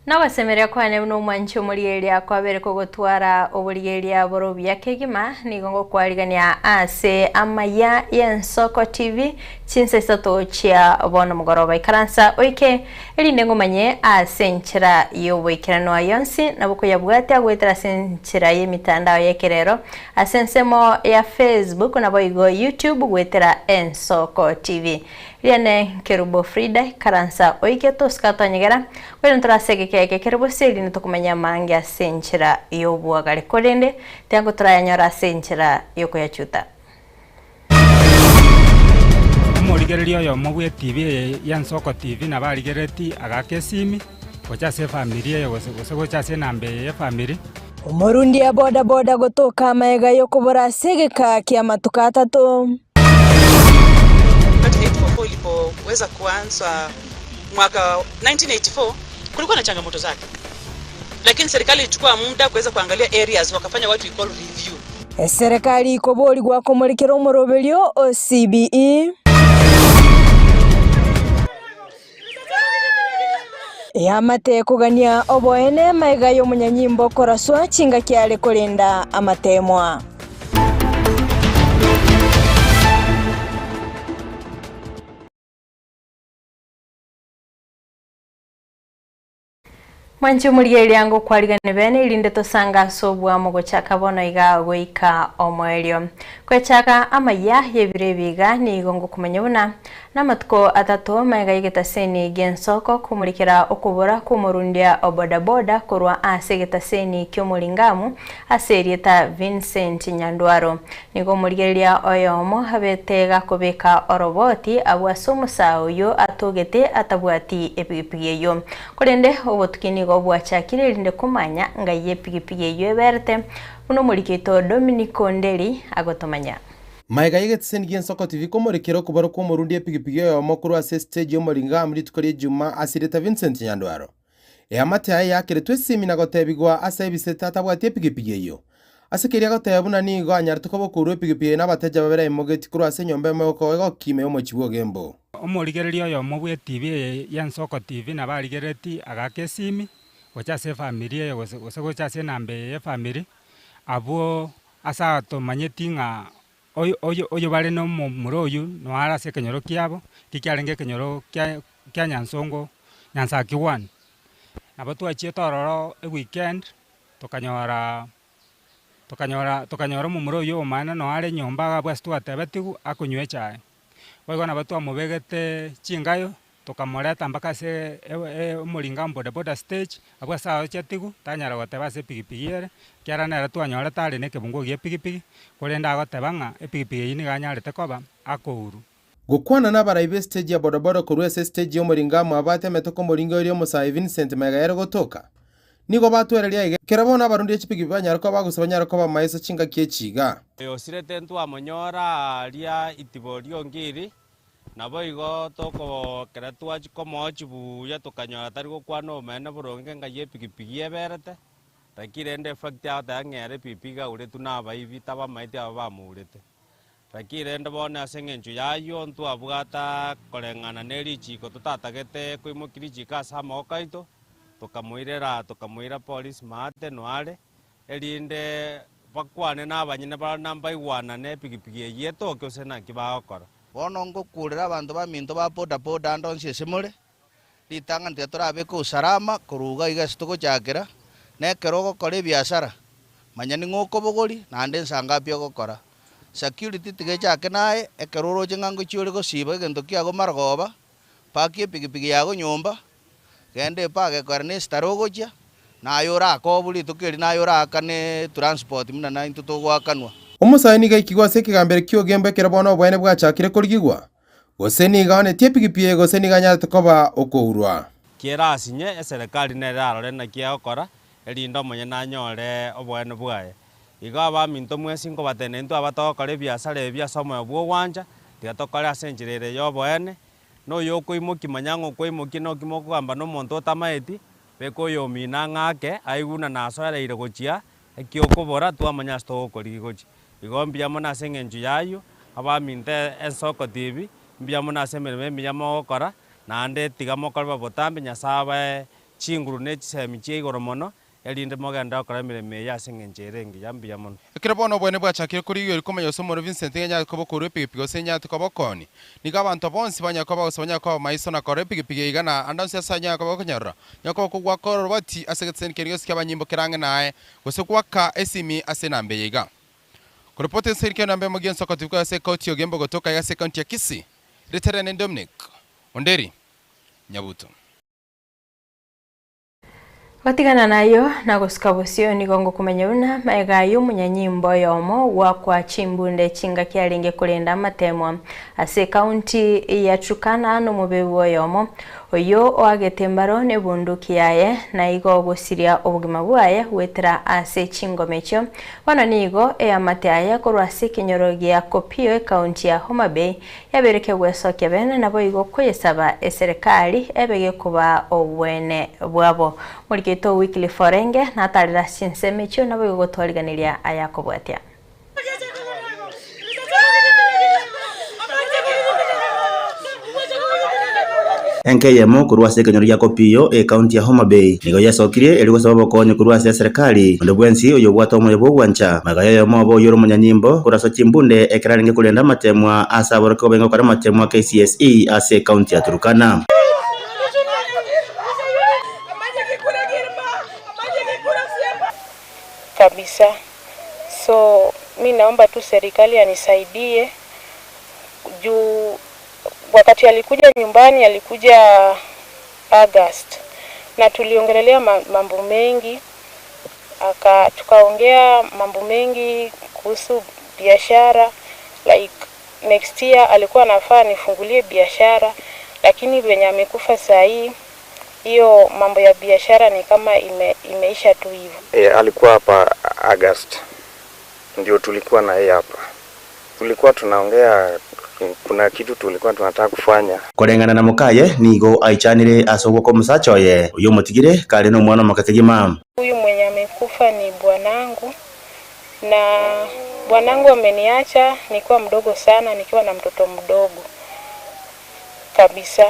Nogosemeria kwane buna omwanchi omorigereria kwabere kogotwara oborigereria bore obuya kegima, nigo ngokwarigania ase amaya y'Ensoko TV chinsa isato chia bono mogoroba. Ikaransa oike erinde ngomanye ase enchera y'oboikeranu aye onsi nabo koyabwatia goetera ase enchera y'emitandao y'ekerero ase ensemo ya Facebook naboigo YouTube goetera Ensoko TV. Riane Nkerubo Frida, ikaransa oike tosika twanyegera, korende ntore ase egeka eke kere bosie erinde tokomanya amange ase enchera y'obwagare, korende tiango torayanyore ase enchera y'okoyachuta. Omorigereria oyomo bw'etibi eye y'Ensoko TV nabo arigereretie agaaka esimi gocha ase efamiri eye gose gose gocha ase enamba eye y'efamiri. Omorundia boda boda gotoka amaega y'okobora ase egeka ki'amatuko atato. Wakati 844 ilipoweza kuanza mwaka 1984 kulikuwa na changamoto zake, lakini serikali ilichukua muda kuweza kuangalia areas wakafanya what we call review. Eserekari koborigwa komorekera omoroberio o CBE. Eamate kogania oboene magega y'omonyanyimbo koraswa chingaki are korenda amateemwa. Mwanche omorigereria ngokwarigane bene erinde tosange ase oboamo gochaka bono iga goika omoerio. Kwechaka amaya y'ebiro ebi iga nigo ngokomanya buna namatuko atato magega y'egetaseni gi'ensoko komorikera okobora kw'omorundia o bodaboda korwa ase egetaseni ki'omoringamu ase erieta Vincent Nyandwaro. Nigo omorigereria oyomo abete gakobeka oroboti abwo ase omosaa oyio atogete atabwati epigipigi eyio. Korende obotuki nigo bwachakire erinde komanya ngai epigipigi eyio eberete, buna omoriki oito Dominic Onderi agotomanya. Magega y'egetiseni gi'ensoko TV komorekera okobora kw'omorundi epigipigi oyomo korwa ase estage y'omoringamu rituko ri'Ejuma ase erieta Vincent Nyandwaro. Eamate yaye yakeretwe esimi na gotebigwa ase ebisete atabwati epigipigi eyio. Ase keria agoteba buna nigo anyarete koba okourwa epigipigi eyio nabateja babere aimogeti korwa ase enyomba eyemo egokima y'omochie bw'Ogembo. Omorigereria oyomo bw'etibi eye y'Ensoko TV nabo arigereretie agaaka esimi gocha ase efamiri eye gose gose gocha ase enamba eye y'efamiri, abwo ase atomanyeti ng'a oyo oyo oyo bare na omomura oyio noyo are ase ekenyoro kiabo, eki kiarenge ekenyoro kia kia Nyansongo, Nyansaki one. Nabo twachiete ororo eweekend, tokanyora tokanyora tokanyora omomura oyio omomaene noyo are nyomba iga abwo ase twatebetigwe akonywa echae. Boigo nabo twamobegete chingayo, tokamoreta mpaka ase omoringa bodaboda stage, abwo ase aochetigwe, tanyara goteba ase epigipigi ere, ekiagera nere twanyorete are na ekebunguo gia epigipigi, korende agoteba ng'a epigipigi eyio nigo anyarete koba akourwa. Gokwana nabarai b'estage ya bodaboda korwa ase estage y'omoringa amo abatemete komoringa oria omosae Vincent magega ere gotoka, nigo batwereria iga ekero bono abarundi echipigipigi banyare koba gose banyare koba maiso chingaki echi iga. Oyosirete ntwamonyora aaria itibo ri'ongiri, naboigo tokogokera twachia komoa chibuya tokanyora tari gokwana obomaene boronge ng'ai epigipigi eberete, lakini rende efact agoteba ng'a ere epigipigi gauretwe nabaibi tabamaeti aba bamourete. Lakini rende bono ase engencho y'ayio ntwabwata koreng'ana ne richiiko totatagete koimokia richiiko ase amaboko aito, tokamoirera tokamoira polisi maate noare, erinde bakwane nabanyene baria na mbaigwanane epigipigi eyio etoke gose naki bagokora. Bono ngokuurera abanto baminto ba boda-boda ande onsi ase more, ritang'ani tiga torabeke usalama korwa iga iga ase togochakera, na ekero ogokora ebiasara, manya ning'o okobogoria naende nsa ngapi ogokora. Security tiga echake naye, ekero oroche ng'a ngochia ore gosiba egento kiago marogoba, pakia epigipigi yago nyomba, Genda epaka ekore na esitare ogochia, naye orakobwe rituko eri naye oraakane transport buna naintwe togoakanwa. Omosae nigo aikigwe ase ekegambero ki'ogembo ekero bono oboene bwachakire korigigwa, gose nigo aonetie epigipi eye gose nigo anyarete koba okourwa. Kerasinye, eserekari nere erarore naki egokora, erinde omonyene anyore oboene bwaye. Igo abaminto mwensi nkobatebia intwe abatogokora ebiasara ebi ase omoyo bw'ogwancha, tiga tokore ase enchera ere y'oboene, Na oyokoimokia, manya ng'a okwaimokia noki mokogamba nomonto otamaeti, beka oyomino ang'e ake, aigwe buna nasoereire gochia, eki okobora, twamanya ase togokorigia gochia. Igo mbuya mono ase eng'encho y'ayio, abaminto ensoko TV, mbuya mono ase emeremo emiya mogokora, naende tiga mokore bobe botambe, Nyasae abae. Chinguru ne chisemi chia igoro mono, erinde mogende gokora emeremo eye ase engencho ere engiya. Mbuya mono. Ekero bono obwene bwachakire korigia oria komanya gose omorwoti Vincent nigo anyare koba okorua epigipigi gose enyarete koba okooni, nigo abanto bonsi banyare koba gose banyare koba maiso na korora epigipigi eyio iga na ande onsi ase anyare koba okonyorora. Nyare koba okogwaka oroboti ase egeteseni keria gose ki'abanyimbo kere ang'e naye, gose goaka esimi ase enamba eye iga. Koripoti ense erikire enamba emo gi'ensoko tibikoyo ase ekaunti ya Ogembo gotoka iga ase ekaunti ya Kisii, rieta riane Dominic Onderi Nyabuto. Gotigana nayio na gosuka bosio nigo ngokomanya buna magega ayio omonyanyimbo oyomo gwakwa chimbunde chingaki arenge korenda amatemwa ase ekaunti ya Turkana nomobebu oyomo oyio oagete mbaro nebunduki yaye na igo gosiria obogima bwaye goetera ase chingoma echio. Bono nigo eamate aye korwa ase ekenyoro gia Kopio ekaunti ya Homa Bay Yabeire kegwesokia bene, naboigo koyesaba eserekari ebe gekobaa obwene bwabo. Morikito o Wycliffe orenge natarire ase chinsemo echio, naboigo gotwariganeria ayakobwatia. Enka eyemo korwa ase ekenyoro gia Kopiyo, ekaunti ya Homa Bay, nigo yesokirie erio gosaba obokonyi korwa ase eserekari. Onde bwensi oyobwate omoyo bw'ogwancha, magega y'oyomo obo oyore omonyanyimbo, korwa ase chimbunde ekero arenge korenda amatemwa ase aborokigwa bainge gokora amatemwa KCSE ase ekaunti ya Turkana. Kabisa so mi naomba tu serikali anisaidie juu wakati alikuja nyumbani alikuja August na tuliongelelea mambo mengi aka tukaongea mambo mengi kuhusu biashara like next year alikuwa anafaa nifungulie biashara, lakini venye amekufa saa hii hiyo mambo ya biashara ni kama ime, imeisha tu hivyo. E, alikuwa hapa August ndio tulikuwa na yeye hapa, tulikuwa tunaongea, kuna kitu tulikuwa tunataka kufanya. Koreng'ana na mokaye nigo aichanire ase ogokwa omosacha oye, oyio omotigire kare nomwana omoke kegima. Huyu mwenye amekufa ni bwanangu na bwanangu ameniacha nikiwa mdogo sana, nikiwa na mtoto mdogo kabisa.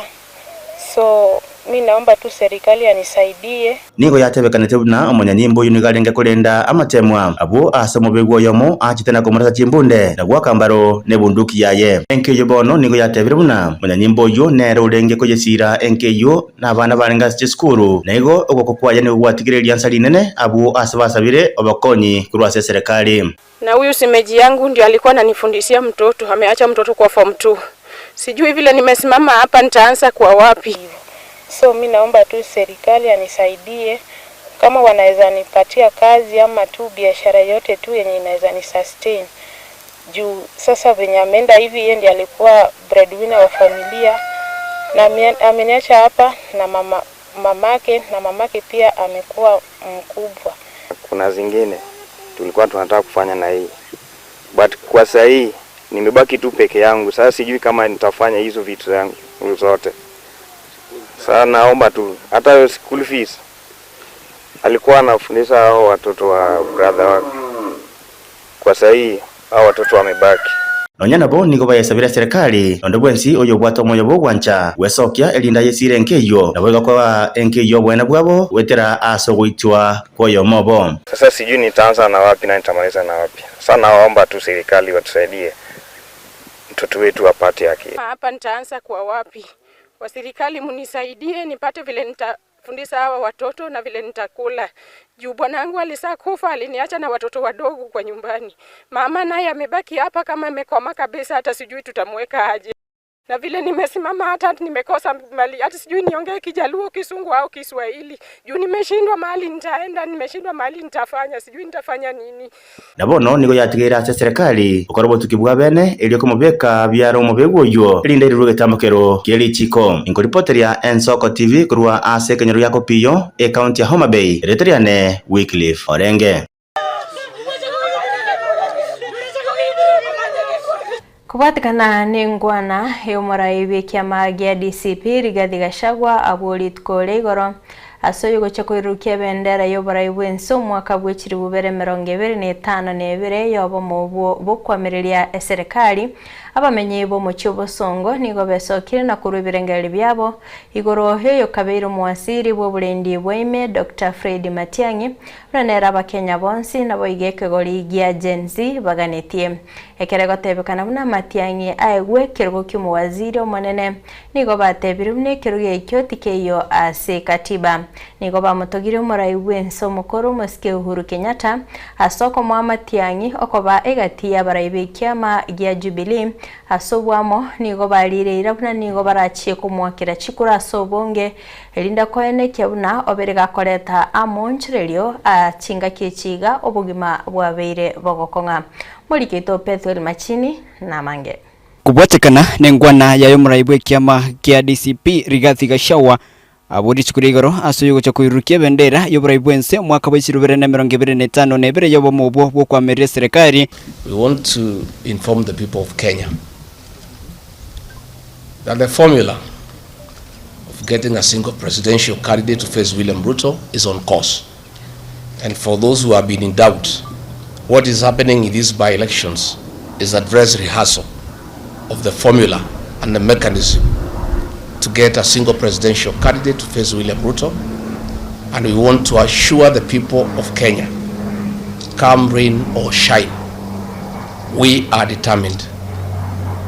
So mi naomba tu serikali anisaidie. Nigo yatebekanete buna omonyanyimbo oyio nigo arenge korenda amatemwa abwo ase omobegwa oyomo achete na komorasa chimbunde na goaka mbaro nebunduki yaye. Enka eyio bono nigo yatebire buna omonyanyimbo oyio nere orenge koyesiira enka eyio na abana barenge ase chisukuru, na igo ogokwa kwaye nigo gwatigire eriansa rinene abwo ase basabire obokonyi korwa ase eserekari. Na huyu semeji yangu ndio alikuwa ananifundishia mtoto, ameacha mtoto kwa form 2. Sijui vile nimesimama hapa nitaanza kwa wapi. So mi naomba tu serikali anisaidie kama wanaweza nipatia kazi ama tu biashara yote tu yenye inaweza ni sustain. Juu sasa venye ameenda hivi, yeye ndiye alikuwa breadwinner wa familia na ameniacha hapa na mama mamake na mamake pia amekuwa mkubwa. Kuna zingine tulikuwa tunataka kufanya na hii but kwa saa hii nimebaki tu peke yangu. Sasa sijui kama nitafanya hizo vitu zangu zote. Sasa naomba tu hata school fees alikuwa anafundisha hao watoto wa brother wake, kwa saa hii hao watoto wamebaki. Nonya nabo nigo bayesabire serikali onde bwensi oyobwate omoyo bw'ogwancha gwesokia erinde ayesire enka eyio, naboigo koa enka eyio oboene bwabo goetera ase ogoitwa kw'oyomo obo. Sasa sijui nitaanza na wapi na nitamaliza na wapi. Sasa naomba tu serikali watusaidie mtoto wetu apate haki. Hapa nitaanza kwa wapi? Kwa serikali munisaidie nipate vile nitafundisha hawa watoto na vile nitakula. Juu bwanangu alisakufa, aliniacha na watoto wadogo kwa nyumbani. Mama naye amebaki hapa kama amekoma kabisa, hata sijui tutamweka aje. Na vile nimesimama hata nimekosa mali, hata sijui niongee Kijaluo, Kisungu au Kiswahili. Juu nimeshindwa mahali nitaenda, nimeshindwa mahali nitafanya, sijui nitafanya nini. Na bono nigo yatigeire ase eserekari gokora obotuki bwa bene erio komobeka biare omobegwa oyio, erinde erirwe egetambokero kie richiko. Inkoripoteria Ensoko TV korwa ase ekenyoro gia Kopiyo, ecounty ya Homa Bay, erieta riane Wycliffe Orenge. Kobwatekana nengwana y'omorai bw'ekiama gia DCP Rigathi Gachagua abwo rituko ria igoro. Ase oyogochia koirurukia ebendera y'oborai bw'ense omwaka bwe chilifu bibere emerongo ebere na etano na ebere y'obomo obwo bokwamireria eserekari, abamenyi b'omochie obosongo nigo besokire na korwa ebirengererio biabo igoro y'oyokabeire omowasiri bw'oborendi bwa ime Doctor Fred Matiang'i buna nere abakenya bonsi naboigo ekegori gia Gen Z baganetie. Ekero egotebekana buna Matiang'i aegwe ekerogo ki'omowaziri omonene Nigo batebire buna ekerogo ekio tikeiyo ase katiba. Nigo bamotogirie omorai bw'ense omokoro omosike Uhuru Kenyatta ase okomoa amatiang'i okoba egati y'abarai b'ekiama gia Jubilee ase obwamo nigo barire eira buna nigo barachie komoakera chikura ase obonge erinde koenekia buna obere gakoreta amoonchorerio a chingaki echi iga obogima bwabeire bogokong'a. Morikeito Pethuel Machini namange. Kobwatekana nengwana yaye omorai bw'ekiama kia DCP Rigathi Gachagua abwo rituko ria igoro ase oyogocha koirurukia ebendera y'oborai bw'ense omwaka bwa chilifu bibere na emerongo ebere na etano na ebere y'obomo obwo bw'okoamerera eserekari. We want to inform the people of Kenya that the formula of getting a single presidential candidate to face William Ruto is on course. And for those who have been in doubt, what is happening in these by-elections is a dress rehearsal of the formula and the mechanism to get a single presidential candidate to face William Ruto. And we want to assure the people of Kenya, come rain or shine, we are determined,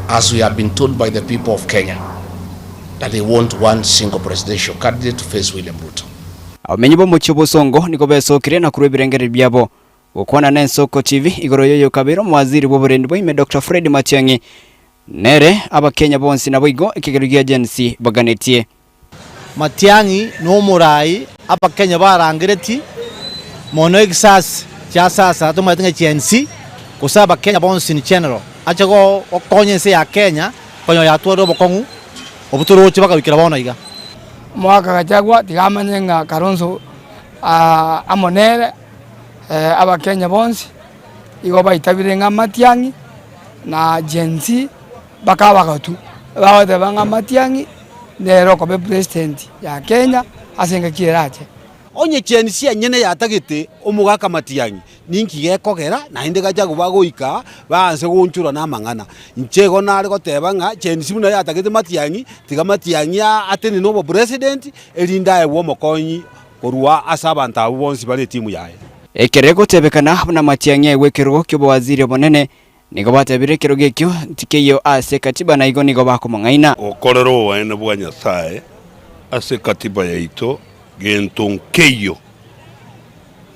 as we have been told by the people of Kenya, that they want one single presidential candidate to face William Ruto. Abamenyi b'omochie obosongo nigo besokire na korwa ebirengererio biabo. Gokwana n'Ensoko TV igoro y'oyokabeire omowaziri bw'oborendi bwa ime Doctor Fred Matiang'i nere Abakenya bonsi naboigo ekegerio gia Gen Z baganetie. Matiang'i nomorai Abakenya barangeretie mono egisasi kia sasa tomaete ng'a Gen Z gose Abakenya bonsi in general ache gokonya ense ya Kenya konya yatwarire obokong'u obwo toroche baka goikera bono iga. Omogaka Gachagua tiga amanye ng'a Kalonzo amo nere Abakenya bonsi igo baitabire ng'a Matiang'i na Gen Z baka abagotwa, bagoteba ng'a Matiang'i nere okoba epresident ya Kenya ase engaki erache. Onye Gen Z enyene yatagete omogaka Matiang'i, Ninki gekogera naende Gachagua bagoika baanse goonchorwa namang'ana? Inche igo nare goteba ng'a Gen Z buna yatagete Matiang'i, tiga Matiang'i atenene obopresident erinde aegwe omokonyi korwa ase abanto abwo bonsi bare etimu yaye. Ekero egotebekana buna Matiang'i aegwe ekerogo ki'obowaziri obonene, nigo batebire ekerogo ekio tikeiyo ase ekatiba na igo nigo bakomong'aina. Gokorera oboene bwa Nyasae ase ekatiba yaito gento nkeiyo.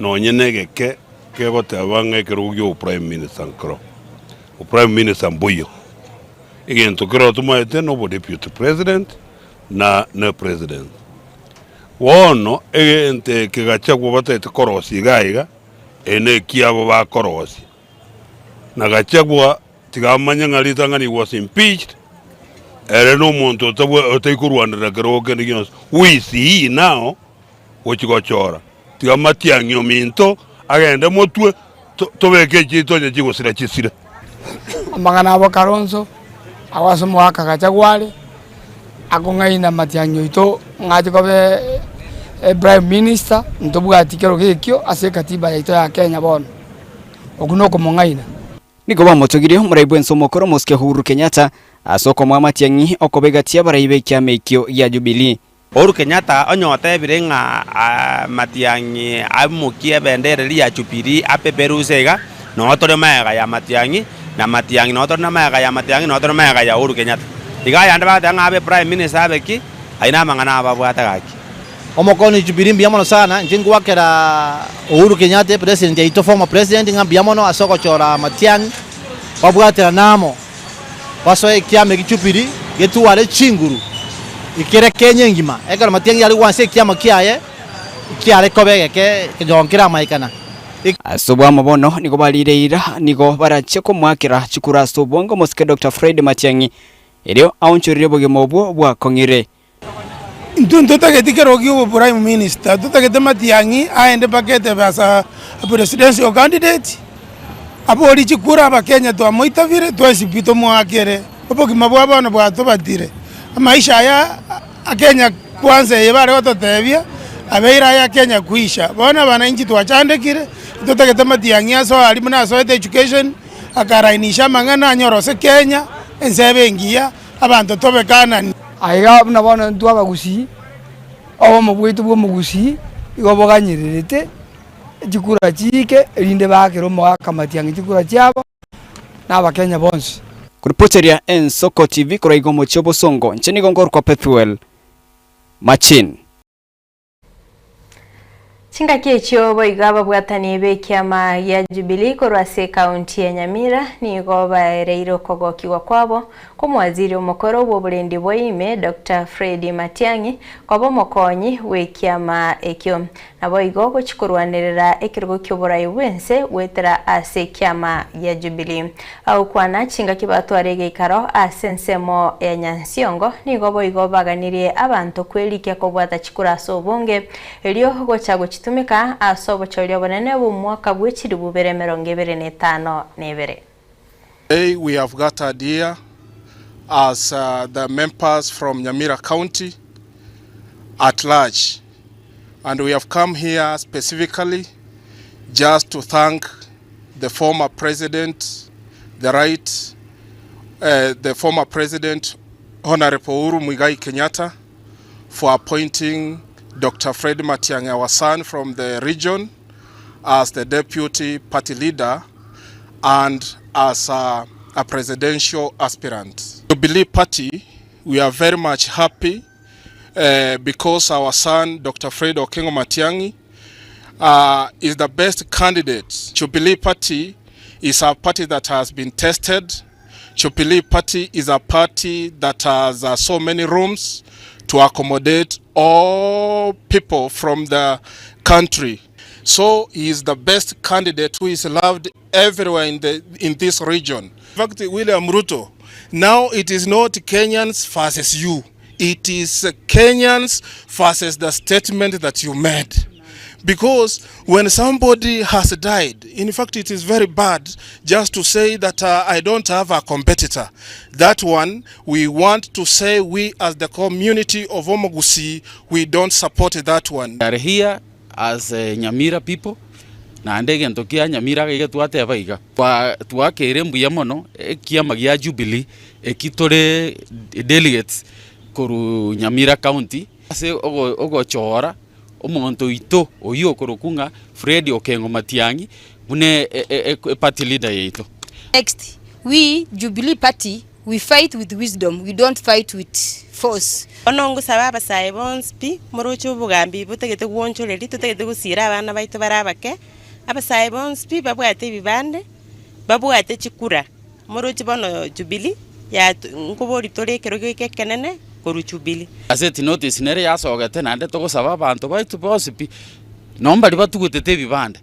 Nonye negeke kegoteba ng'a ekerogo gia oboprime minister nkero, oprime minister mboiyo. Egento kero tomaete na obodeputy president na ne president. Bono egento eke Gachagua batagete korosia iga iga, eye nekiabo bakorosia. Na Gachagua tiga amanye ng'a ritang'ani he was impeached, ere nomonto otabwa otaikorwanerera kerogo kende gionsi. Who is he now? gochia gochora, tiga amatiang'i ominto agende motwe, tobeke echiaito onye chigosira chisire. Amang'ana abo Kalonzo, agwo ase omogaka Gachagua are, akong'aina amatiang'i oito ng'a ache koba eprime minister, ntobwati kerogo ekio ase ekatiba yaito ya Kenya bono. Okwo nokomong'aina. Nigo bamotogirie omorai bw'ense omokoro omosike Uhuru Kenyatta ase okomoa amatiang'i okoba egati y'abarai b'ekiama ekio gia Jubilee. Uhuru Kenyatta onye otebire ng'a Matiang'i aimokie ebendera eria ya Jubilee apeperuse iga, noo tore magega ya Matiang'i, na Matiang'i noo tore na magega ya Matiang'i noo tore magega ya Uhuru Kenyatta. Iga ayande bagoteba ng'a abe Prime Minister abe ki, ayio namang'ana ababwate gaki. Omokoni Jubilee mbuya mono sana, inche ngoakera Uhuru Kenyatta epresident yaito former president ng'a mbuya mono ase ogochora Matiang'i babwaterane amo. Basoe ekiama eki Jubilee getware chinguru ekere Kenya engima. Ekero Matiang'i are gwansa ekiama kiaye kiare koba egeke ekenyoro nkeramaikana. Ase obwamo bono nigo barire eira nigo barachie komoakera chikura ase obonge omosike Doctor Fred Matiang'i erio aonchorerie obogima obwo bwakong'ire. Intwe ntotageti kerogo kia obo prime minister, totagete Matiang'i aende mpaka etebe as a presidential candidate, aborie chikura abakenya twamoitabire twensi pi tomoakere, obogima bwa bono bwatobatire, amaisha aya a Kenya kwanza eye bare gototebia, Abeire aya Kenya kwisha. Bono abananchi twachandekire, totagete matiang'i asoe aria buna asoete education, akarainisha amang'ana anyore ase Kenya, ense ebe engiya, abanto tobe Canaan. Aiga buna bono intwe abagusii, obomo bwaito bwa omogusii igo boganyererete chikura chiike erinde baakere omogaka matiang'i chikura chiabo na abakenya bonsi. Kuripoteria Ensoko TV korwa iga omochie obosongo, inche nigo nkorokwa Pethuel Machin. Chingaki echio boigo ababwatani b'ekiama gia Jubilee korwa ase ekaunti ya Nyamira nigo baereire okogokigwa kwabo kw'omowaziri omokoro bw'oborendi bwa ime Doctor Fred Matiang'i koba omokonyi bw'ekiama ekio. Naboigo gochia korwanerera ekerogo ki'oborai bw'ense goetera ase ekiama gia Jubilee. Bagokwana chingaki batware egeikaro ase ensemo ya Nyansiongo, nigo boigo baganirie abanto kwerikia kobwata chikura ase obonge, erio gocha gochitumeka ase obochori obonene bw'omwaka bwe chilifu bibere emerongo ebere na etano na ebere. Today we have gathered here as the members from Nyamira County at large and we have come here specifically just to thank the former president, the right, uh, the former president Honorable Uhuru Muigai Kenyatta for appointing Dr. Fred Matiang'i, our son from the region, as the deputy party leader and as a, a presidential aspirant. Jubilee Party, we are very much happy uh, because our son, Dr. Fred Okengo Matiang'i, uh, is the best candidate. Jubilee Party is a party that has been tested. Jubilee Party is a party that has uh, so many rooms to accommodate all people from the country. So he is the best candidate who is loved everywhere in, the, in this region. In fact, William Ruto, now it is not Kenyans versus you. It is Kenyans versus the statement that you made. Because when somebody has died, in fact, it is very bad just to say that uh, I don't have a competitor. That one, we want to say we as the community of Omogusi, we don't support that one. We are here as uh, Nyamira people naende egento kia Nyamira iga twateba iga twakeire mbuya mono ekiama gia Jubilee eki tore delegates koru Nyamira county ase ogochora omonto oito oyio okorokwa ng'a Fred Okengo Matiang'i buna eparty leader yaito. Next, we Jubilee party we fight with wisdom we don't fight with force. Bono ngosaba abasae bonsi pi, moroche obogambi botagete gwonchoreria, totagete gosiira abana baito bare abake, abasae bonsi pi babwate ebibande, babwate chikura, moroche bono Jubilee yatu nkoboria tore ekerogo eke ekenene korwa Jubilee. Gazeti notice nere yasogete naende togosaba abanto baito bonsi pi, nonye mbaria batugutete ebibande,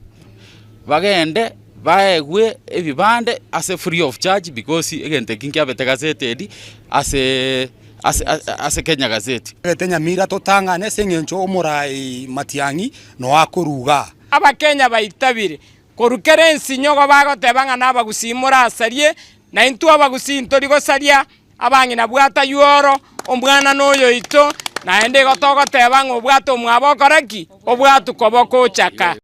bagende baegwe ebibande ase free of charge because egento eki nkiabete gazetedi ase ase ase Kenya Gazette. Togete Nyamira totang'ane ase eng'encho omorai Matiang'i noe akoruga. Abakenya baitabire korwa kera ensinyogo bagoteba ng'a nabagusii morasarie, na intwe abagusii ntori gosaria, abang'ina bwata yuoro, omwana noyoito, naende igo togoteba ng'a obwate omwabo okore ki? Obwatu koboko ochaka.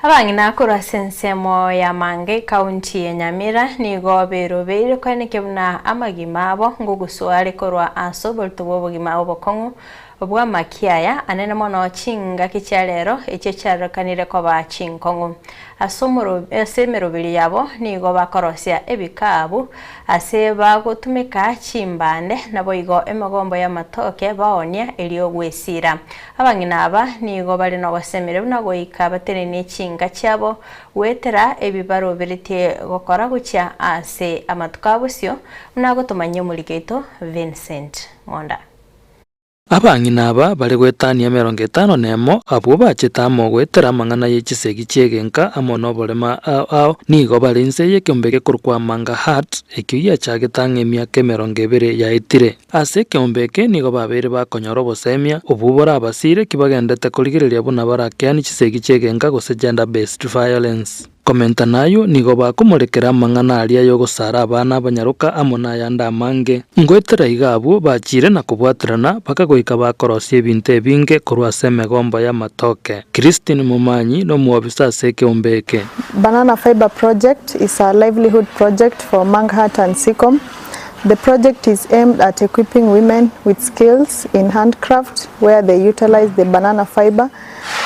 Abang'ina korwa ase ensemo ya Manga ekaunti ya Nyamira nigo berobeire koenekia buna amagima abo ngoguswa are korwa ase oborito bw'obogima obokong'u bw'amakiaya anene mono chingaki chia rero echio chiarorekanire koba chinkong'u. Ase omoro ase emeroberi yabo nigo bakorosia ebikabu ase bagotumeka chimbande, naboigo emegombo y'amatoke baonia erio gwesiira. Abang'ina aba nigo bare nogosemeria buna goika batenenie chinka chiabo goetera ebi baroberetie gokora gochia ase amatuko a bosio, buna agotomanyia omoriki oito Vincent Ng'onda. Abang'ina aba bare goetania emerongo etano nemo, abwo bachete amo goetera amang'ana ye chisegi chi'egenka amo noborema ao ao, nigo bare inse y'ekeombe gekorokwa Manga Heart, ekio giachagete ang'e emiaka emerongo ebere yaetire. Ase ekeombe eke nigo babeire bakonyora obosemia, obwo borabasire ki bagendete korigereria buna barakeanie chisegi chi'egenka gose gender based violence. Komenta nayio nigo bakomorekera amang'ana aria y'ogosara abana abanyaroka amo nayande amange. Ngoetera iga abwo bachiire na kobwaterana bakagoika bakorosia ebinto ebinge korwa ase emegombo y'amatoke. Christine Momanyi nomwobisa ase ekeombe eke. Banana Fibre Project is a livelihood project for Manghat and Seacom. The project is aimed at equipping women with skills in handcraft where they utilize the banana fibre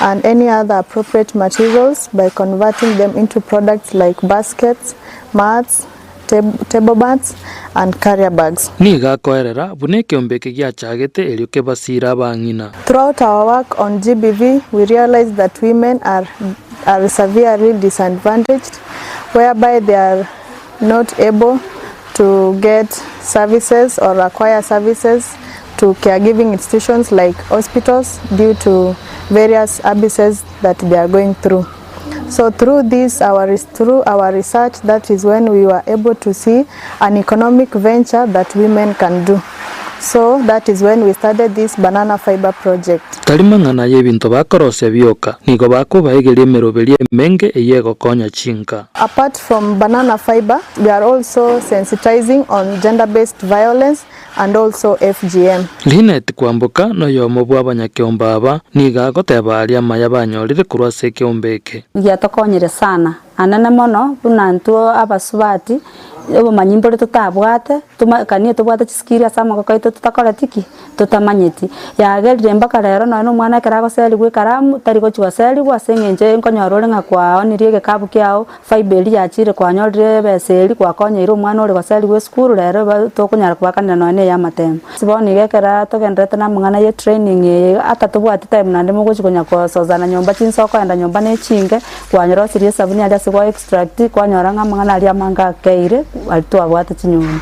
and any other appropriate materials by converting them into products like baskets, mats, table mats and carrier bags. Nigo akoerera buna ekeombe eke giachagete erio kebasiire abang'ina. Throughout our work on GBV, we realized that women are are severely disadvantaged whereby they are not able to get services or acquire services to caregiving institutions like hospitals due to various abuses that they are going through. So through this, our, through our research, that is when we were able to see an economic venture that women can do. So that is when we started this banana fiber project. Tari mang'ana y'ebinto bakorosia bioka, nigo bakobaegeria emeroberio emenge eyio egokonya chinka. Apart from banana fiber, we are also sensitizing on gender-based violence and also FGM. Linet Kwamboka noyomo bw'abanyakeombe aba, nigo agoteba aria amaya banyorire korwa ase ekeombe eke. Giatokonyire sana anene mono buna intwe abasubati, obomanyi mbore totabwate, toma kanie tobwate chisikiri ase amagoko aito totakoreti ki? Totamanyeti. Yagerire mpaka rero nonye na omwana ekero agoseriwa ekaramu, tari gochi goseriwa ase eng'encho nkonyora ore ng'a kwaonirie egekabu kiago, fibre eria yachire kwanyorire ebesa eria gwakonyeire omwana ore goseriwa esukuru rero ba tokonyara kobakanera nonye na eya amatemo. Bono iga ekero togendererete na amang'ana ya etraining eye iga, ata tobwati time naende mogochi konya kosozana nyomba chinsa okoenda nyomba na echinke, kwanyora osirie esabuni aria ase gwa extract, kwanyora ng'a amang'ana aria amange akeire, aria twabwate chinyomba.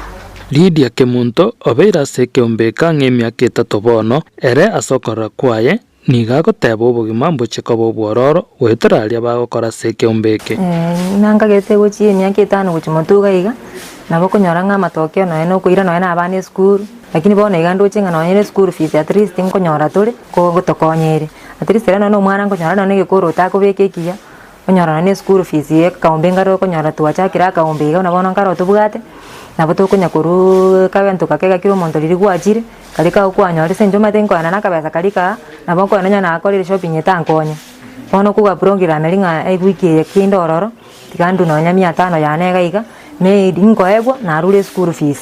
Lydia Kemunto obeire ase ekeombe eke ang'e emiaka etato bono, ere ase okorora kwaye nigo agoteba obogima mbochie koba obwororo goetera aria bagokora ase ekeombe eke. Nankagete gochia emiaka etano gochia motwe iga iga, nabo okonyora ng'a amatokeo nonya na okoira nonya na abana esukuru, lakini bono iga ndoche ng'a nonya na eschool fees at least nkonyora tore, ko gotokonya ere. At least ere nonya na omwana nkonyora nonya na egekoroto akobeka ekiya, onyora nonya na eschool fees ya ekaombe nkare okonyora twachakire akaombe iga buna bono nkare otobwate, nabo tokonya koruuuu kagento gake gakire omonto riria gwachire, karia kago kwanyora ase eng'encho omanyete nkoenda na akabesa karia kaa, nabo nkoenda onye nakorire shopping etankonya. Bono okogwa program eria ng'a ewiki eye kende ororo, tiga ndwe nonya mia tano yane iga iga, maybe nkoegwa, narure eschool fees.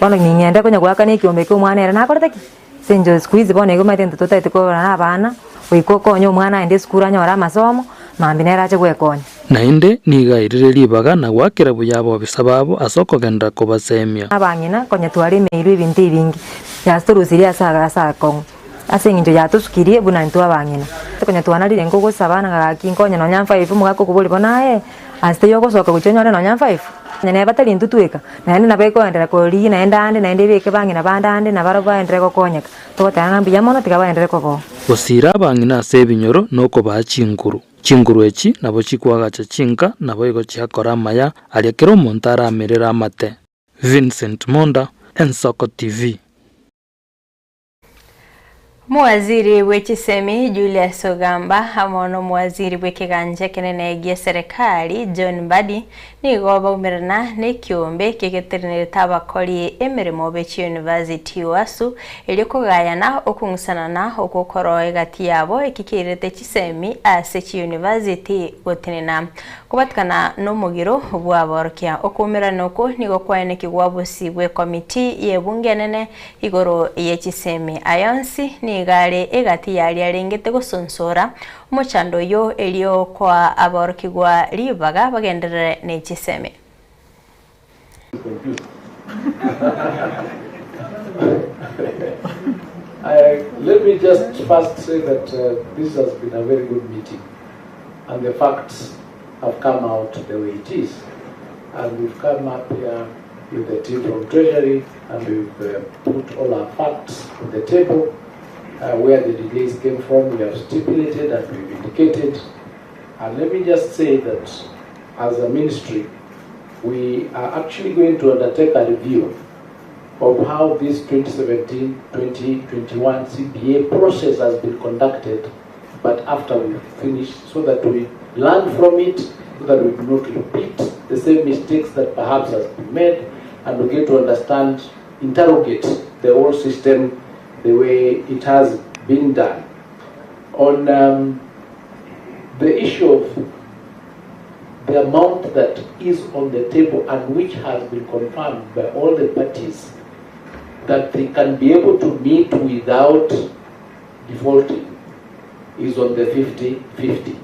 Bono ning'ende konya goakana ekiombe kia omwana ere nakorete ki? Ase eng'encho siku hizi bono iga omanyete intwe totagete korora na abana, goika okonye omwana aende esukuru anyore amasomo, mambia nere ache gwekonya. Naende nigo airire ribaga na goakera buya abobisa babo ase okogenderera kobasemia. Abang'ina konya twaremeirwe ebinto ebinge, yatorusirie ase ase akong'u, ase eng'encho yatosukirie buna intwe abang'ina. Konya twanarire nkogosaba ng'a gaki nkonye nonya mfive omogaka okoboria bono aye, ase taiyo ogosoka gochia onyore nonya mfive, onye neba tari intwe tweka, naende nabo ekoenderea korigia naende ande naende ebeke bang'ina bande ande nabarabwo baenderere gokonyeka. Togoteba ng'a mbuya mono tiga baenderere koboa. Gosiira abang'ina ase ebinyoro nokobaa chinguru. Chinguru echi nabo chikoagacha chinka, naboigo chiakora amaya aria kera omonto aramerere amate. Vincent Monda, Ensoko TV. Omowaziri bwe chisemi Julius Ogamba amo nomowaziri bw'ekeganja ekenene gi'eserekari John Mbadi nigo baumerana nekiombe kegeterenerete abakori emeremo be chiuniversity UASU erio kogayana okong'usanana okwo koroo egati yabo eki keirete chisemi ase chiuniversity gotenena Kobatikana nomogiro bw'aborokia. Okoumerana okwo nigo kwaenekigwa bosio bw'ekomiti y'ebunge enene igoro ye chisemi. Aya onsi nigo are egati y'aria arengete gosonsora omochando oyio erio koa aborokigwa ribaga bagenderere ne chisemi. Let me just first say that this has been a very good meeting and the facts have come out the way it is and we've come up here with the team from Treasury and we've put all our facts on the table where the delays came from we have stipulated and we've indicated and let me just say that as a ministry we are actually going to undertake a review of how this 2017-2021 CBA process has been conducted, but after we finish, so that we learn from it so that we do not repeat the same mistakes that perhaps has been made and we get to understand, interrogate the whole system the way it has been done. On um, the issue of the amount that is on the table and which has been confirmed by all the parties that they can be able to meet without defaulting is on the 50-50.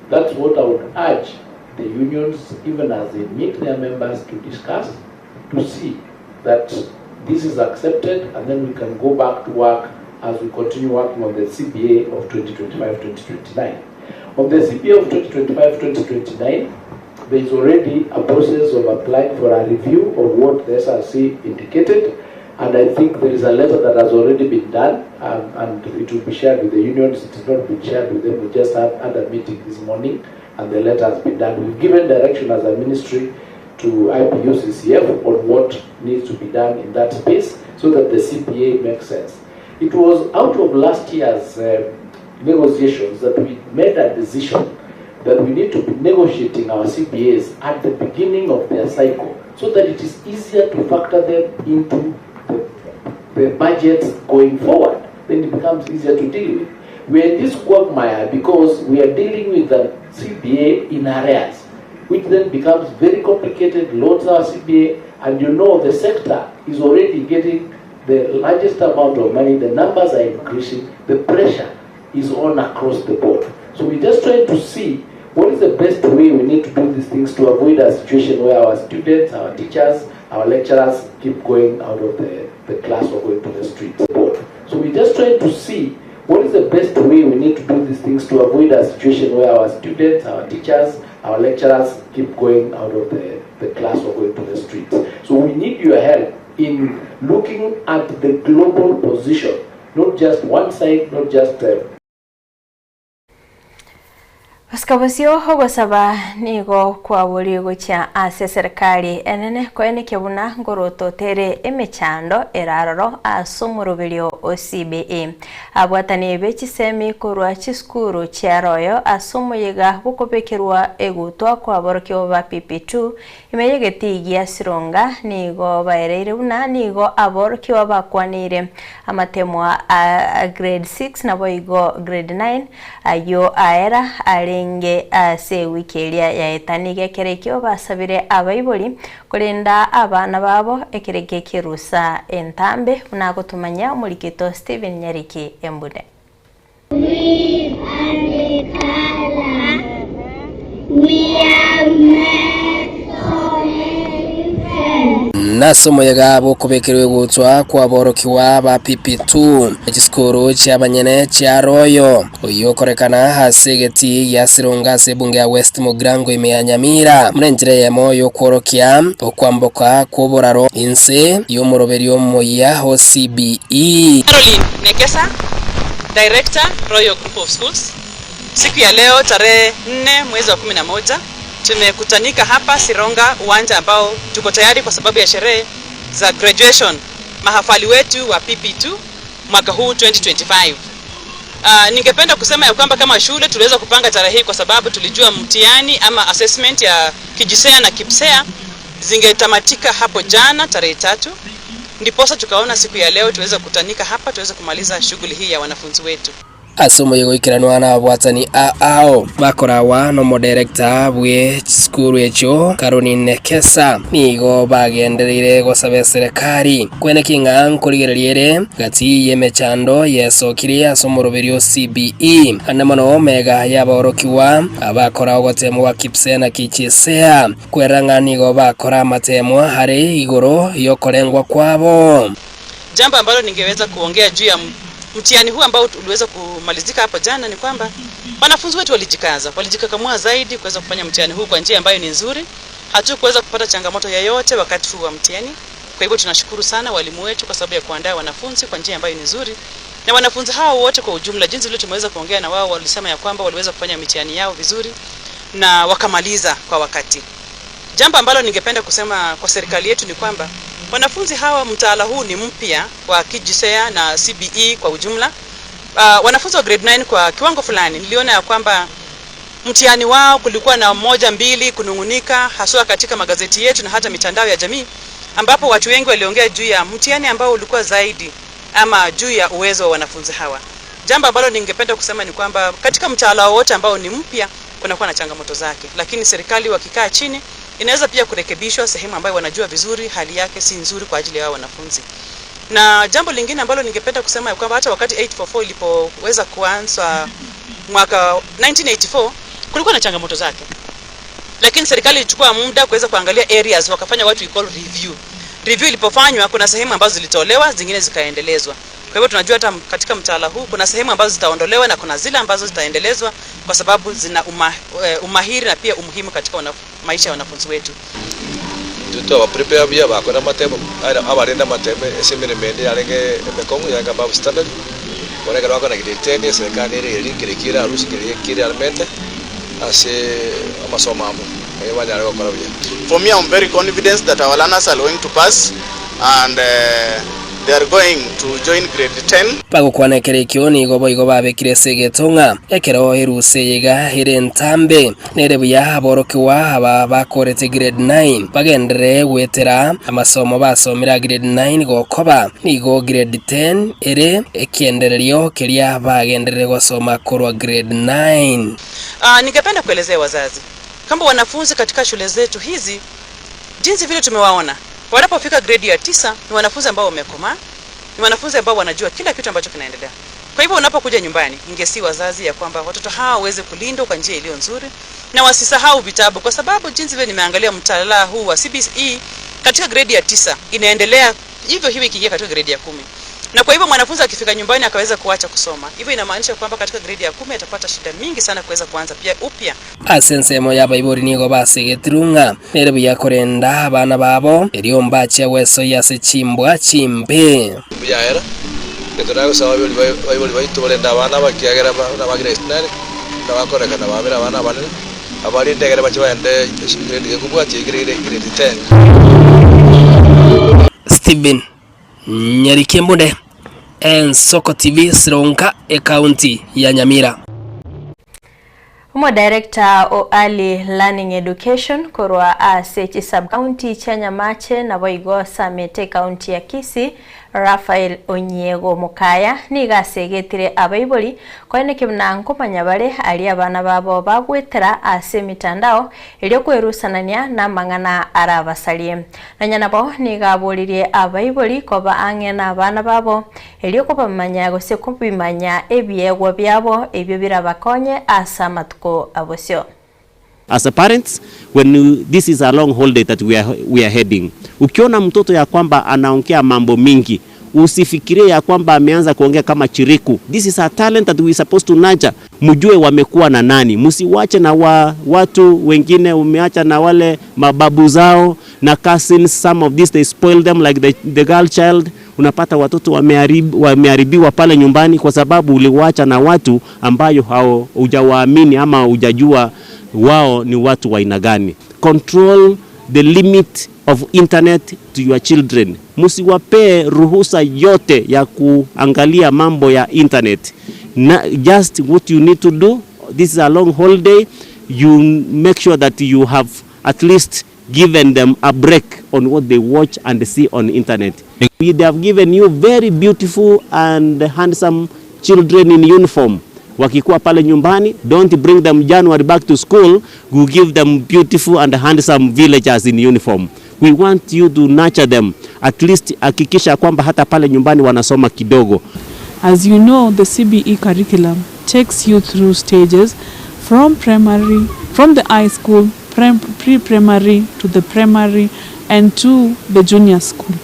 That's what I would urge the unions, even as they meet their members to discuss, to see that this is accepted and then we can go back to work as we continue working on the CBA of 2025-2029. On the CBA of 2025-2029, there is already a process of applying for a review of what the SRC indicated, and I think there is a letter that has already been done, um, and it will be shared with the unions. It has not been shared with them. We just had, had a meeting this morning, and the letter has been done. We've given direction as a ministry to IPUCCF on what needs to be done in that space so that the CPA makes sense. It was out of last year's uh, negotiations that we made a decision that we need to be negotiating our CBAs at the beginning of their cycle so that it is easier to factor them into the, the budgets going forward. Then it becomes easier to deal with. We are in this quagmire because we are dealing with the CBA in arrears, which then becomes very complicated, loads our CBA, and you know the sector is already getting the largest amount of money, the numbers are increasing, the pressure is on across the board. So we're just trying to see what is the best way we need to do these things to avoid a situation where our students, our teachers, our lecturers keep going out of the, the class or going to the streets. Board. So we're just trying to see what is the best way we need to do these things to avoid a situation where our students, our teachers, our lecturers keep going out of the, the class or going to the streets. So we need your help in looking at the global position, not just one side, not just uh, Gosika bosio ogosaba nigo kwaborirwe gochia ase eserekari enene koenekia buna ngorototere emechando ere aroro ase omoroberio o CBE. Abwatani be chisemi korwa chisukuru chia Royal ase omoyega bw'okobekerwa egutwa kw'aborokigwa ba PP2 ime y'egetii gia Sironga nigo baereire buna nigo aborokigwa bakwaneire amatemwa a grade 6 naboigo grade 9 ayio aera arenge ase ewiki eria yaeta. Nigo ekero ekio basabire abaibori korenda abana babo ekero eke ki'erusa entambe buna agotomanya omorikito Stephen Nyariki Embune. We are the color. We are made so many friends. Nase omoyega bw'okobekerwa egochwa kw'aborokigwa ba PP2 echisukuru chi'abanyene chia Royal, oyio okorekana ase egetii gia Sironga ase ebunge ya West Mugirango ime ya Nyamira, buna enchera eyemo y'okworokia okwamboka kw'oboraro inse y'omoroberio omoyia o CBE. Caroline Nekesa, Director, Royal Group of Schools. Siku ya leo tarehe 4 mwezi wa 11 tumekutanika hapa Sironga, uwanja ambao tuko tayari kwa sababu ya sherehe za graduation mahafali wetu wa PP2 mwaka huu 2025. Uh, ningependa kusema ya kwamba kama shule tuliweza kupanga tarehe hii kwa sababu tulijua mtihani ama assessment ya KJSEA na KPSEA zingetamatika hapo jana tarehe tatu, ndiposa tukaona siku ya leo tuweze kukutanika hapa tuweze kumaliza shughuli hii ya wanafunzi wetu. Ase omoyega oikeranwa nababwatani ao bakorawa nomoderekta bwe chisukuru echio Caroline Nekesa nigo bagendereire gosaba eserekari kweneki ng'a nkorigereria ere gati y'emechando yesokirie ase omoroberio o CBE ande mono mega y'abaorokigwa abakora ogotemwa gwa KPSEA na KJSEA kwerora ng'a nigo bakora amatemwa are igoro y'okorengwa kwabo. Jambo ambalo ningeweza kuongea juu ya mtihani huu ambao uliweza kumalizika hapo jana ni kwamba wanafunzi wetu walijikaza, walijikakamua zaidi kuweza kufanya mtihani huu kwa njia ambayo ni nzuri. Hatukuweza kupata changamoto yoyote wakati huu wa mtihani. Kwa hivyo tunashukuru sana walimu wetu kwa sababu ya kuandaa wanafunzi kwa njia ambayo ni nzuri. Na wanafunzi hao wote kwa ujumla, jinsi vile tumeweza kuongea na wao, walisema ya kwamba waliweza kufanya mitihani yao vizuri na wakamaliza kwa wakati. Jambo ambalo ningependa kusema kwa serikali yetu ni kwamba wanafunzi hawa, mtaala huu ni mpya wa KJSEA na CBE kwa ujumla. Uh, wanafunzi wa grade 9 kwa kiwango fulani niliona ya kwamba Mtihani wao kulikuwa na moja mbili kunung'unika, haswa katika magazeti yetu na hata mitandao ya jamii, ambapo watu wengi waliongea juu ya mtihani ambao ulikuwa zaidi ama juu ya uwezo wa wanafunzi hawa. Jambo ambalo ningependa kusema ni kwamba katika mtaala wowote ambao ni mpya kunakuwa na changamoto zake, lakini serikali wakikaa chini inaweza pia kurekebishwa sehemu ambayo wanajua vizuri hali yake si nzuri kwa ajili ya hao wanafunzi. Na jambo lingine ambalo ningependa kusema ya kwamba hata wakati 844 ilipoweza kuanza mwaka 1984 kulikuwa na changamoto zake, lakini serikali ilichukua muda kuweza kuangalia areas, wakafanya what we call review. Review ilipofanywa, kuna sehemu ambazo zilitolewa, zingine zikaendelezwa. Kwa hivyo tunajua hata katika mtaala huu kuna sehemu ambazo zitaondolewa na kuna zile ambazo zitaendelezwa kwa sababu zina umahiri na pia umuhimu katika maisha ya wanafunzi wetu. Intwe twabaprepare buya bakore amatemo, aye abarende amatemo ase emeremo ende yarenge emekong'u yarenge above standard, bono ekero bakona grade ten eserekari nere eria nkere kere arusi nkere kere aramente ase amasomo abo, erio banyare gokora buya. For me, I'm very confident that our learners are going to pass and they are going to join grade 10. Bagokwana ekero ekio nigo boigo babekire ase egeto ng'a ekero erusa eye iga ere entambe, nere buya aborokigwa aba bakorete grade 9 bagenderere goetera amasomo basomire a grade 9 gokoba nigo grade 10 ere ekiendererio keria bagenderere gosoma korwa grade 9. Ningependa kuelezea wazazi kwamba wanafunzi katika shule zetu hizi jinsi vile tumewaona wanapofika gredi ya 9 ni wanafunzi ambao wamekomaa, ni wanafunzi ambao wanajua kila kitu ambacho kinaendelea. Kwa hivyo unapokuja nyumbani, ingesi wazazi ya kwamba watoto hawa waweze kulindwa kwa njia iliyo nzuri na wasisahau vitabu, kwa sababu jinsi vile nimeangalia mtaala huu wa CBE katika gredi ya 9 inaendelea hivyo hivyo ikiingia katika gredi ya 10. Na kwa hivyo mwanafunzi akifika nyumbani akaweza kuacha kusoma, hivyo inamaanisha kwamba katika gredi ya 10 atapata shida mingi sana kuweza kuanza pia upya. Ase ensemo y'abaibori nigo basegetirwe ng'a nere buya korenda abana babo, erio mbachia gwesoyia ase chimbwa chimbe. Mbuya era, egento nagosaba abaibori bai abaibori baito barende abana aba ekiagera ba buna ba grade nine, buna bakorekana babere abana abanene, abarinde ekere bache bagende grade gekobwatia grade grade ten. Stephen Nyarikembunde, Ensoko TV, Sironka, Ekaunti ya Nyamira. Omodirector o Early Learning Education korwa ase chisub-county chia Nyamache naboigo Samete ekaunti ya Kisii, Raphael Onyiego Mokaya nigo asegetire abaibori koeneki buna nkomanya bare aria abana babo bagwetera ase emitandao erio kwerusanania namang'ana arabasarie. Nonya nabo nigo aboririe abaibori koba ang'e nabana babo erio kobamanya gose kobimanya ebiegwa biabo ebio birabakonye ase amatuko abosio. As a parents, when you, this is a long holiday that we are, we are heading. Ukiona mtoto ya kwamba anaongea mambo mingi, usifikirie ya kwamba ameanza kuongea kama chiriku. This is a talent that we supposed to nurture. Mjue wamekuwa na nani, msiwache na wa, watu wengine, umeacha na wale mababu zao na cousins. Some of this they spoil them like the girl child. Unapata watoto wameharibiwa pale nyumbani kwa sababu uliwacha na watu ambayo hao hujawaamini ama hujajua wao ni watu wa aina gani. Control the limit of internet to your children. Msiwapee ruhusa yote ya kuangalia mambo ya internet. Na, just what you need to do, this is a long holiday, you make sure that you have at least given them a break on what they watch and see on internet. They have given you very beautiful and handsome children in uniform. Wakikuwa pale nyumbani, don't bring them January back to school, we give them beautiful and handsome villagers in uniform. We want you to nurture them. At least hakikisha kwamba hata pale nyumbani wanasoma kidogo. As you know, the CBE curriculum takes you through stages from primary, from the high school, pre-primary to the primary and to the junior school.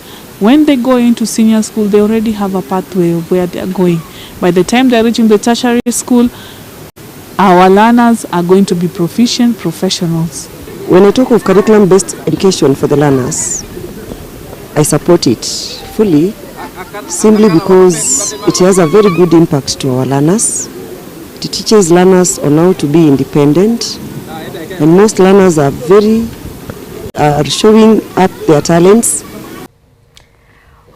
When they go into senior school, they already have a pathway of where they are going. By the time they are reaching the tertiary school, our learners are going to be proficient professionals. When I talk of curriculum-based education for the learners, I support it fully, simply because it has a very good impact to our learners. It teaches learners on how to be independent, and most learners are showing up their talents.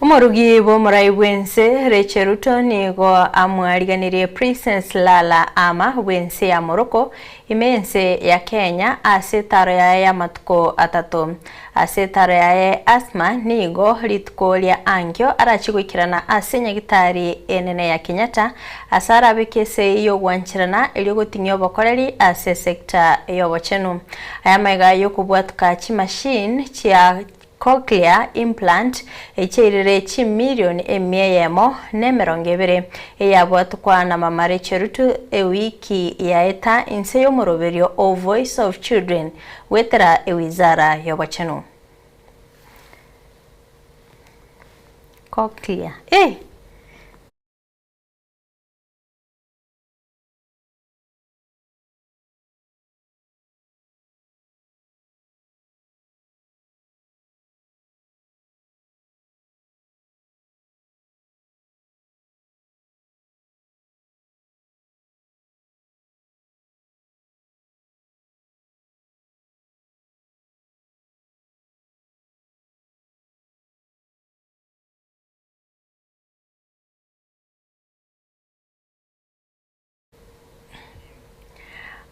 Omorugi bw'omorai bw'ense Rachel Ruto nigo amwariganirie Princess Lala Ama bw'ense ya Morocco ime y'ense ya Kenya ase etaro yaye y'amatuko atato. Ase etaro yaye Asma nigo rituko ria ankio arachie goikerana ase nyagitari enene ya Kenyatta ase arabeke esegi y'ogwancherana erio goting'ia obokoreri ase esecta y'obochenu. Aya amaiga y'okobwatuka chimachine chia Cochlear implant echiairire chimilioni emia eyemo na emerongo ebere, eyabwatukwa na Mama Rachel Ruto ewiki yaeta inse y'omoroberio o Voice of Children goetera ewizara y'obochenu. Cochlear eh.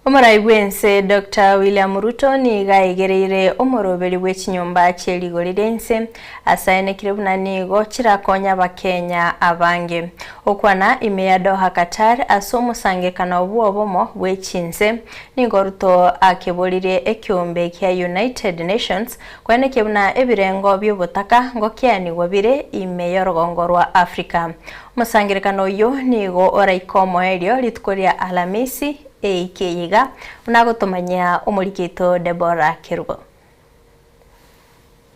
Omorai bw'ense Doctor William Ruto nigo aigereire omoroberi bwe chinyomba chie rigori ri'ense ase aenekire buna nigo chirakonye abakenya abange. Okwana ime ya Doha Qatar ase omosangekano bw'obomo bwe chinse, nigo Ruto akeboririe ekeombe kia United Nations koenekia buna ebirengo bi'obotaka ngokeanigwa bire ime y'orogongo rwa Africa. Omosangererekano oyio nigo oraike omoerio rituko ria Alamisi eiki eye iga, buna agotomanyia omoriki oito Deborah Kerubo.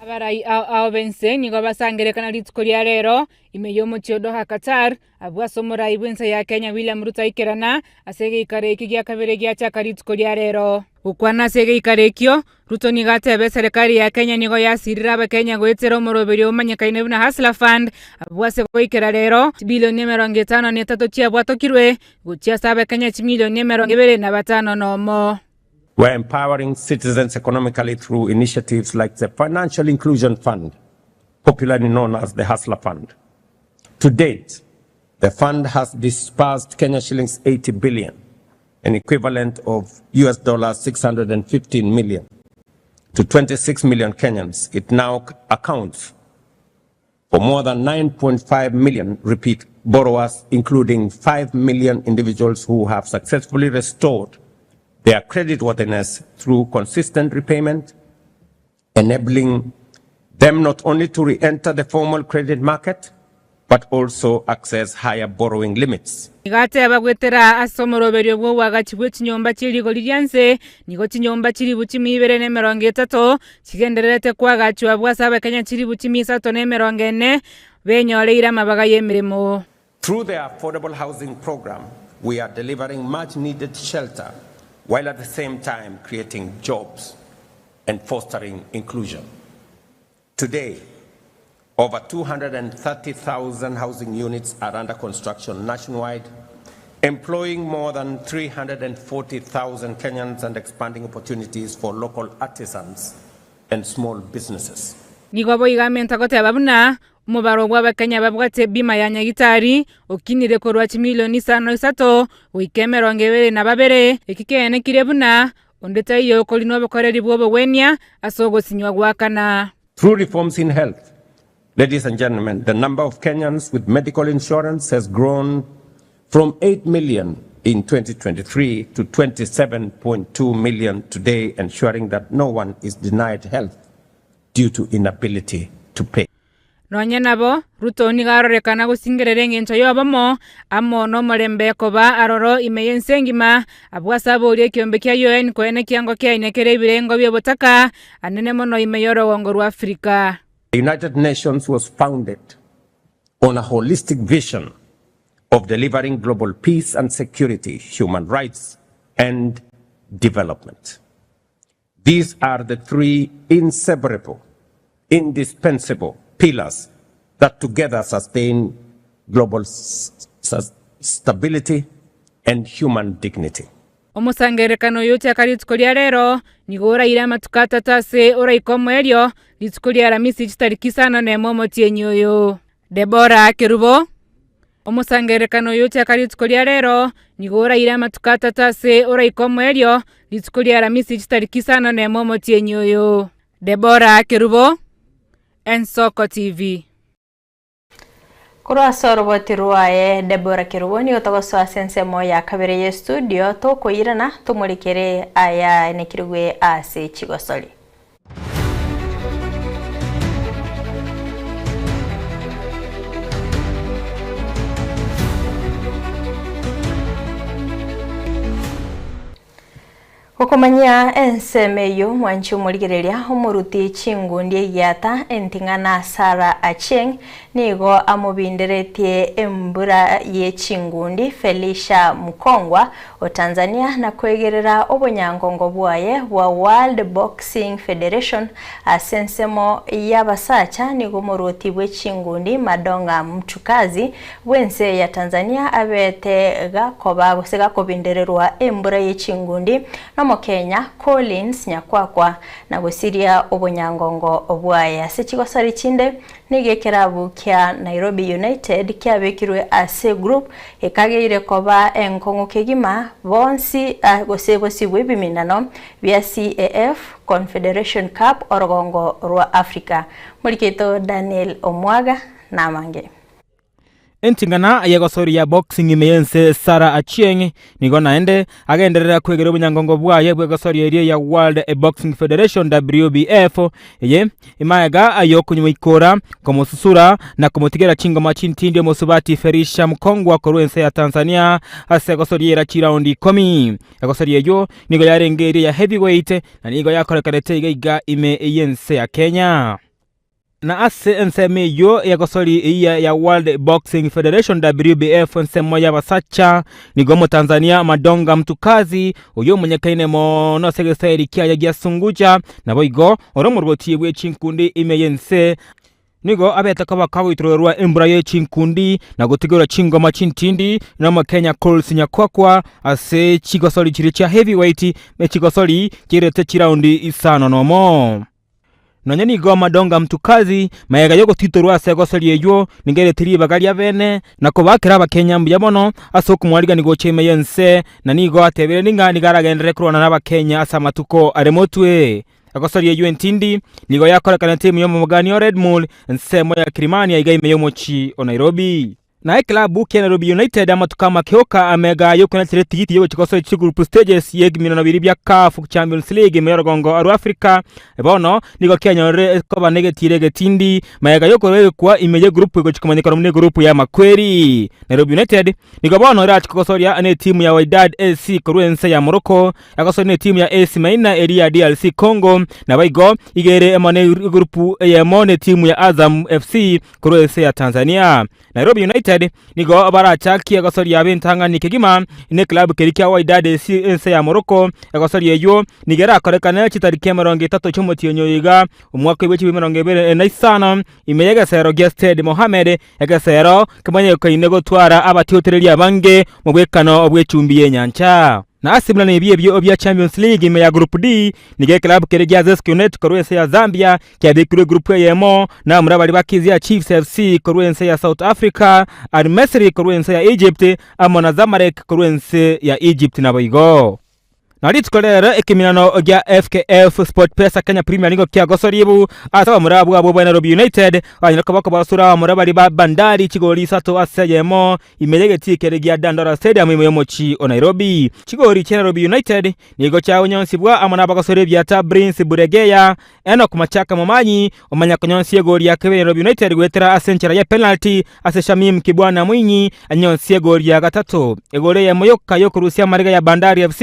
Abarai ao ao b'ense nigo basangererekana rituko ria rero ime y'omochie o Doha, Qatar, abwo ase omorai bw'ense ya Kenya William Ruto aikerana ase egeikaro eki gia kabere giachaka rituko ria rero. Gokwana ase egeikaro ekio, Ruto nigo ateba eserekari ya Kenya nigo yasirire abakenya goetera omoroberio omanyekaine buna Hustler Fund abwo ase goikera rero chibilioni 53 chiabwatokirwe gochia ase abakenya chimilioni 25. We're empowering citizens economically through initiatives like the Financial Inclusion Fund, popularly known as the Hustler Fund. To date, the fund has disbursed Kenya shillings 80 billion, an equivalent of US dollars 615 million, to 26 million Kenyans. It now accounts for more than 9.5 million repeat borrowers, including 5 million individuals who have successfully restored their creditworthiness through consistent repayment, enabling them not only to re-enter the formal credit market, but also access higher borrowing limits. Nigo ateba goetera ase omoroberio bw'oboagachi bwe chinyomba chie rigori ria nse, nigo chinyomba chilifu chimia ibere na emerongo etato chigendererete koagachwa abwo ase Abakenya chilifu chimia isato na emerongo ene benyoreire amabaga y'emeremo. Through the Affordable Housing Programme, we are delivering much needed shelter while at the same time creating jobs and fostering inclusion. Today, over 230,000 housing units are under construction nationwide, employing more than 340,000 Kenyans and expanding opportunities for local artisans and small businesses. Nigo boigo amenta goteba buna omobaro bw'Abakenya babwate ebima ya nyagitari okinire korwa chimilioni isano isato goika 22, eki keenekire buna Onde taiyo okorina obokoreri bw'obogwenia ase ogosinywa goakana. Through reforms in health, ladies and gentlemen, the number of Kenyans with medical insurance has grown from 8 million in 2023 to 27.2 million today, ensuring that no one is denied health due to inability to pay. Nonya nabo, Ruto nigo arorekana gosingerera engencho y'obomo amo nomorembe koba aroro ime y'ense engima, abwo ase aboria ekiombe kia UN koenekia ngokeania kere ebirengo bi'obotaka anene mono ime y'orogongo rwa Africa. The United Nations was founded on a holistic vision of delivering global peace and security, human rights and development. These are the three inseparable, indispensable pillars that together sustain global stability and human dignity. Omosangererekano oyo ochaka rituko ria rero, nigo oraire amatuko atato ase oraika omoerio, rituko ria Aramisi chitariki isano nemo omotienyi oyo. Debora Kerubo. Omosangererekano oyo ochaka rituko ria rero, nigo oraire amatuko atato ase oraika omoerio, rituko ria Aramisi chitariki isano nemo omotienyi oyo. Debora Kerubo, Ensoko TV. Korwa ase oroboti rwaye Deborah Kerubo nigo togosoa ase ensemo ya kabere ye studio tokoirana tomorekere aya enekirwe ase chigosori. Gokomanyia ensemo eyio, mwanche omorigereria, omoruti chingundi egiata enting'ana Sarah Achieng nigo amobinderetie embura ye chingundi Felicia Mkongwa o Tanzania na koegerera obonyangongo bwaye bwa World Boxing Federation ase ensemo y'abasacha nigo omorwoti bwe chingundi Madonga Mtukazi bw'ense ya Tanzania abete gakoba gose gakobindererwa embura ye chingundi n'Omokenya Collins Nyakwakwa na gosiria obonyangongo bwaye. Ase chigosori chinde nigo ekerabu kia Nairobi United kiabekirwe ase group ekageire koba enkong'u kegima bonsi gose bosibwe ebiminano bia CAF Confederation Cup orogongo rwa Africa. Morikeito Daniel Omwaga namange. Enting'ana y'egosori ya boxing ime y'ense Sarah Achieng nigo naende agenderera kwegera obonyangongo bwaye bw'egosori eria ya World Boxing Federation WBF eye imaega y'okonyomoikora, komosusura na komotigera chingoma chintindi omosubati Felisha Mkongwa korwa ense ya Tanzania ase egosori era chiraundi ikomi. Egosori eyio nigo yarenge eria ya heavyweight na nigo yakorekanete iga iga ime y'ense ya Kenya. Na ase ensemo eyio y'egosori eyia ya World Boxing Federation, WBF, ensemo y'abasacha, nigo Omotanzania Madonga Mtukazi, oyio omonyekaine mono ase egesaeri kiaye gia Sunguja, naboigo ore omorwoti bwe chinkundi ime y'ense, nigo abete koba kagoitororerwa embura ye chinkundi na gotigerwa chingoma chintindi n'Omokenya Coles Nyakwakwa ase chigosori chiria chia heavyweight, echigosori chierete chiraundi isano nomo. Nonya nigo Madonga Mtukazi, magega y'ogotitorwa ase egosori eyio, nigo ribaga ria bene, na kobaakera Abakenya mbuya mono ase okomwarigania gocha ime y'ense, na nigo atebire ning'a nigo aragenderere korwana n'Abakenya ase amatuko are motwe. Egosori eyio entindi nigo yakorekanete ime y'omogani o Redmul, ensemo ya Kilimani aiga ime y'omochie o Nairobi. Na eklabu kia Nairobi United amatuko amake oka amega y'okonachera etigiti y'ogochia gosoa chigroup stages y'ebiminano biria bia CAF Champions League ime y'orogongo rwa Africa bono nigo kianyorire koba negetiira egetindi magega y'okorwa egekwa ime y'egroup egochia komanyekana buna egroup y'amakweri. Nairobi United nigo bono erachie kogosoria netimu ya Wydad SC korwa ense ya Morocco Egosoria netimu ya AC Maina eria ya DRC Congo naboigo iga ere emo ne egroup eyemo netimu ya Azam FC korwa ense ya Tanzania. Nairobi United nigo barachakie gosoria ab'entang'ani kegima neklabu keria kia Wydad SC ense ya Morocco. Egosoria eyio nigo erakorekane chitariki emerongo etato chi'omotienyi oyo iga omwaka oibwe chibi emerongo ebere na isano ime y'egesero gia Stade Mohammed, egesero kemanyekaine gotwara abatiotereri abange mobwekano bw'echumbi y'enyancha. Na ase buna nebi ebio bia Champions League ime ya Group D, nigo eklabu keria gia Zesco United korwa ense ya Zambia kiabekirwe egroup eyemo na abamura baria ba Kaizer Chiefs FC korwa ense ya South Africa, Al Masry korwa ense ya Egypt amo na Zamalek korwa ense ya Egypt naboigo. Na rituko rero ekeminano gia FKF SportPesa Kenya Premier nigo kiagosoribu ase abamura abwo abwo ba Nairobi United banyare koba kobasura abamura baria ba Bandari chigori isato ase eyemo ime y'egetii keria gia Dandora Stadium ime y'omochie o Nairobi. Chigori chia Nairobi United nigo chiagonyonsibwa amo nabagosori ebiata Prince Buregeya, Enock Machaka Momanyi omanya konyonsia egori ya kabere Nairobi United goetera ase enchera ye penalty ase Shamim Kibwana Mwinyi anyonsie egori ya gatato. Egori eyemo yoka yokorusia amariga ya Bandari FC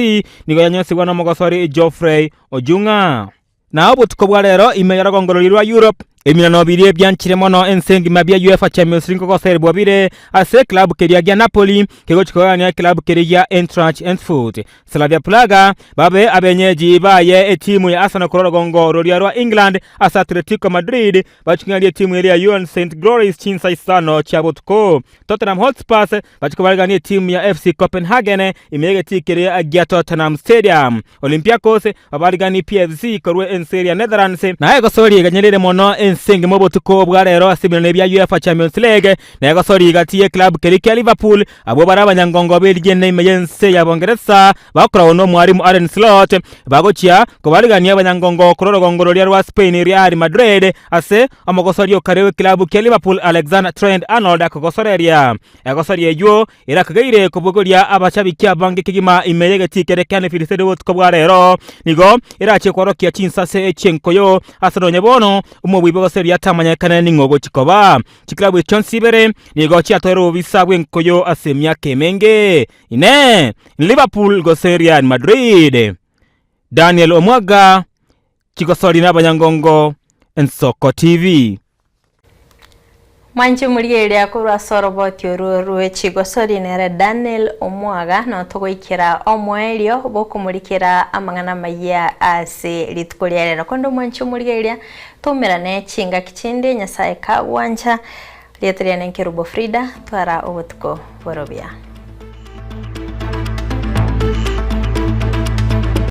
nigo yanyonsigwa nomogosori Geoffrey Ojung'a. Na obotuko bwa rero ime y'orogongo roria rwa Europe. Eminano biria ebianchire mono ense engima bia UEFA Champions League ngogoserebwa bire ase eklabu keria gia Napoli kegochia kogania eklabu keria gia Eintracht Frankfurt. Slavia Praga babe abenyeji baye etimu ya Arsenal korwa orogongo roria rwa England ase Atletico Madrid baching'arie etimu eria ya Union St Glories chinsa isano chia botuko. Tottenham Hotspurs bachia kobarigania etimu ya FC Copenhagen ime y'egetii keria gia Tottenham Stadium. Olympiacos babariganie PSV korwa ense eria Netherlands. Na egosori eganyerire mono ense engima obotuko bwa rero ase ebiirano bia UEFA Champions League na egosori gati y'eklabu keria kia Liverpool abwo bare abanyangongo b'erigena ime y'ense ya Bongeresa bakoragwa n'omwarimu Arne Slot bagochia kobarigania abanyangongo korwa orogongo roria rwa Spain Real Madrid ase omogosori okare bw'eklabu kia Liverpool Alexander Trent Arnold akogosoreria Egosori eyio erakageire kobogoria abashabiki abange kegima ime y'egetii keria kia Anfield Stadium obotuko bwa rero. Nigo erache kworokia chinsase chi'enkoyo ase nonye bono omobui bw'egosori atamanyekane ning'o ogochia koba. Chiklabu echi chionsi ibere nigo chiatoire obobisa bw'enkoyo ase emiaka emenge. Inee! Liverpool gose Real Madrid? Daniel Omwaga, Chigosori na Abanyangongo, Ensoko TV. Mwanche morigereria korwa ase oroboti orwo rwe chigosori nere Daniel Omwaga notogoikera omoerio bokomorikera amang'ana amayia ase rituko ria rero. Konde omwanche omorigereria toumerane chingaki chinde Nyasaye kagwancha. Rieta riane Nkerubo Frida, twara obotuko borobia.